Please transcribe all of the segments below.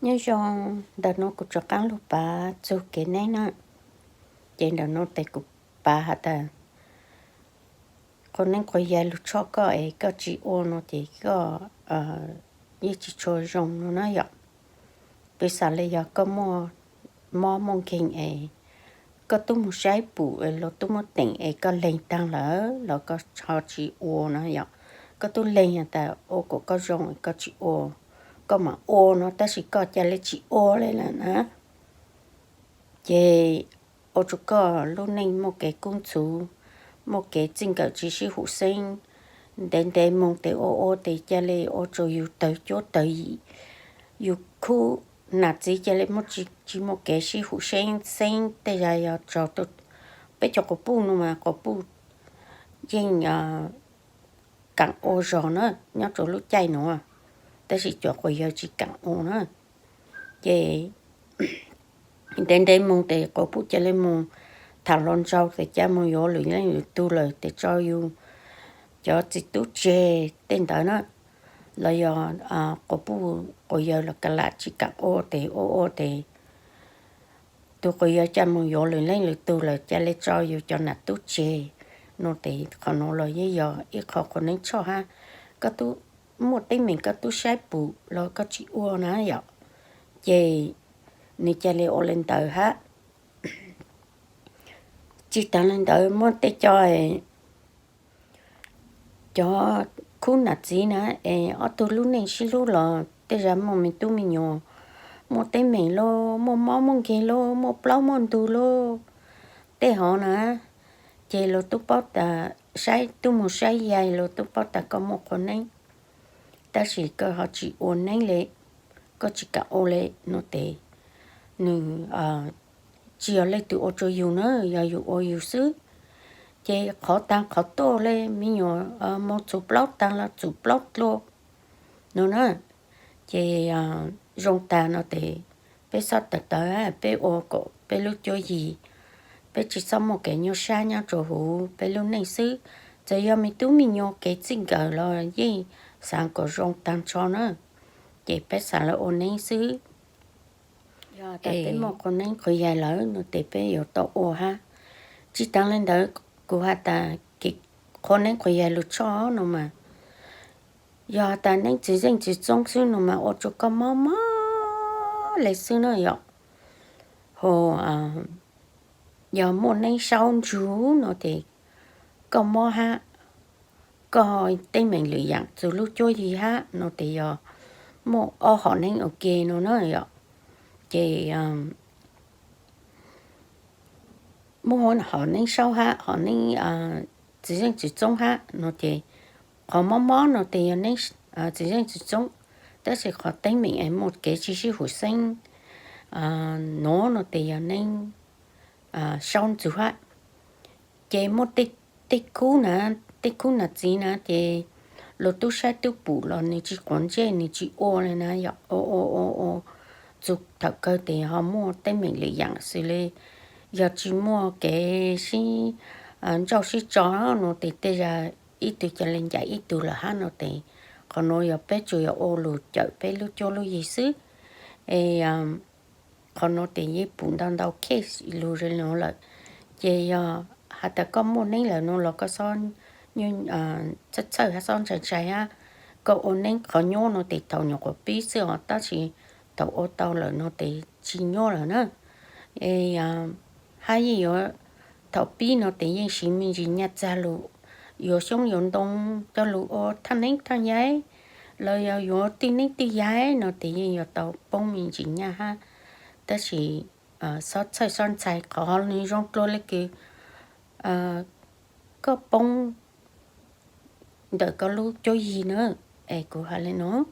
Nyob zoo, ntawm no kuv rov qaab lug pav txug kev neeb na. Ces ntawm no tes kuv pav has tas, qhua neeb qhua yaig lug tshoj koj es koj tsis ua no ces koj yeej tsis tshua zoo no na yom. Piv xam le yog koj muaj mob muaj nkeeg es koj tub moog saib pum los tub muab teem es koj leeg taag lawm los koj ho tsis ua na yom. Koj tub leeg has tas ua kom koj zoo es koj tsis ua, koj mam ua no tab sis koj ca le tsis ua le lawm na. Ces ua rua koj lub neej muaj kev kub ntxhuv, muaj kev txij nkawm tsis sib hum xeeb, ntev ntev moog tes ua ua tes ca le ua rua yug tawg cuab tawg yim, yug khub nam txiv ca le muaj tsis muaj kev sib hum xeeb xeeb, tej zag yog raug peb cov quas puj no mas quas puj yeej kaam ua zog na nyob rua lub caij nuav, tab sis cov quas yawg tsis kaam ua na. Ces ntev ntev moog tes quas puj ca le moog tham hluas nraug tes ca moog yuav lwm leej lwm tug lawm tes tso yug cov txiv tub tseg tej ntawd na, los yog quas puj quas yawg los ka lam tsis kaam ua tes ua ua tes tug quas yawg ca moog yuav lwm leej lwm tug lawm ca le tso yug cov nam tub tseg no tes qhov nuav los yeej yog ib qho qhua neeb tshoj hab. Koj tub muaj teeb meem koj tub saib pum los koj tsis ua na yom, ces nws ca le ua le ntawd hab. Tsis taag le ntawd muaj tej co cov khub nam txiv na es ob tug lub neej sib hlub los tej zag muaj me tub me nyuam, muaj teeb meem lauj, muaj mob muaj nkeeg lauj, muaj plaub muaj ntug lauj, tej hov na, ces luag tub paub tas, saib tub moog saib yaig luag tub paub tas koj muaj qhua neeb, tab sis koj ho tsis ua neeb le, koj tsis kaam ua le no tes nws tsis yog leej twg ua rua yug na, yog yug ua yug xwb. Ces qhov taag qhov tuaj le me nyuam moog txug plaub taag los txug plaub dlua no na. Ces zoo taag no tes peb xob tawv tawv, peb ua kom peb lub cuab yig, peb tsis txhob muaj kev nyuaj sab nyob rua huv peb lub neej xwb. Txawm yog me tub me nyuam kev txij nkawm los yeej xaav kom zoo taag nrho na, ces peb xaav lawv ua neeb xwb. Yog tas peb muaj qhua neeb qhua yaig lawm no tes peb yuav tau ua hab. Tsis taag le ntawd, kuv has tas qhua neeb qhua yaig lug tshoj no mas, yog tas neeb tsis zeej tsis txoob xwb no mas ua rua koj mob mob le xwb na yom. Ho yog muaj neeb saub ntsug no tes koj mob hab, koj teeb meem lwm yaam txug lub cuab yig hab no tes yog muaj ob hom neeb ua ke no na yom. Ces muaj hom neeb saub hab hom neeb tsis zeej tsis txoob hab no ces qhov mob mob no tes yog neeb tsis zeej tsis txoob, tab sis qhov teeb meem es muaj kev tsis sib hum xeeb nuav no tes yog neeb saub ntsug hab. Ces muaj tej khub na, tej khub nam txiv na ces luag tub saib tub pum los nws tsis quav ntsej nws tsis ua le na yom, ua ua ua ua txug thaum kawg tes ho muaj teeb meem lwm yaam xws le yog tsis muaj kev sib ntsauj sib tso no tes tej zag ib tug ca le ncaim ib tug lawm hab no tes qhov nuav yog peb tsuas yog ua lug cawm peb lub cuab lub yig xwb. Es qhov nuav tes yeej pum ntau ntau case lug zoo li nuav lawm. Ces yog has tas koj muaj neeb lawm no los koj xob txhawj txhawj hab xob ntshai ntshai hab. Koj ua neeb qhov nyuaj no tes thaum nyuam qhuav pib xwb os, tab sis thaum ua tau lawm no tes tsis nyuaj lawm na. Es hab yeej yuav, thaum pib no tes yeej siv me ntsis nyaj txag lug, yuav xyoob yuav ntoo coj lug ua thaaj neeb thaaj yaig, los yog yuav twj neeb twj yaig no tes yeej yuav tau poob me ntsis nyaj hab. Tab sis xob txhawj xob ntshai, qhov nws zoo dlua le kws koj poob ntawm koj lub cuab yig na. Es kuv has le nuav,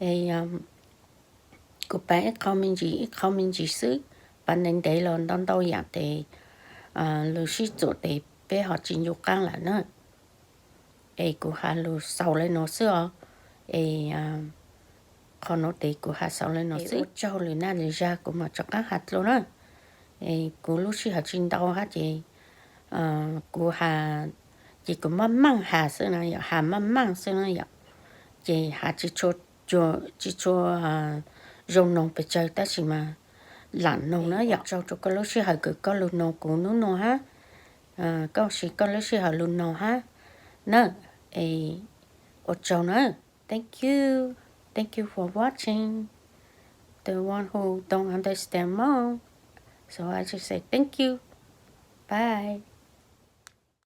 es kuv pav ib qho me ntsis ib qho me ntsis xwb, pav ntev ntev los ntau ntau yaam tes lug sib txuam tes peb ho tsis ncu qaab lawm na. Es kuv has lug xaus le nuav xwb os. Es qhov nuav tes kuv has xaus le nuav xwb, ua tsaug lwm naj lwm zag kuv mam rov qaab has dlua na. Es kuv lub sij hawm tsis ntau hab ces kuv has, ces kuv maj maaj has xwb na yom, has maj maaj xwb na yom. Ces has tsis tshua, tsis tshua zoo noog pes tsawg tab sis mas lam noog na yom. Ua tsaug rau koj lub sij hawm kws koj lug noog kuv nub nua hab. Koj siv koj lub sij hawm lug noog hab na. Es ua tsaug na. Thank you. Thank you for watching. The one who don't understand Hmong. So I just say thank you. Bye.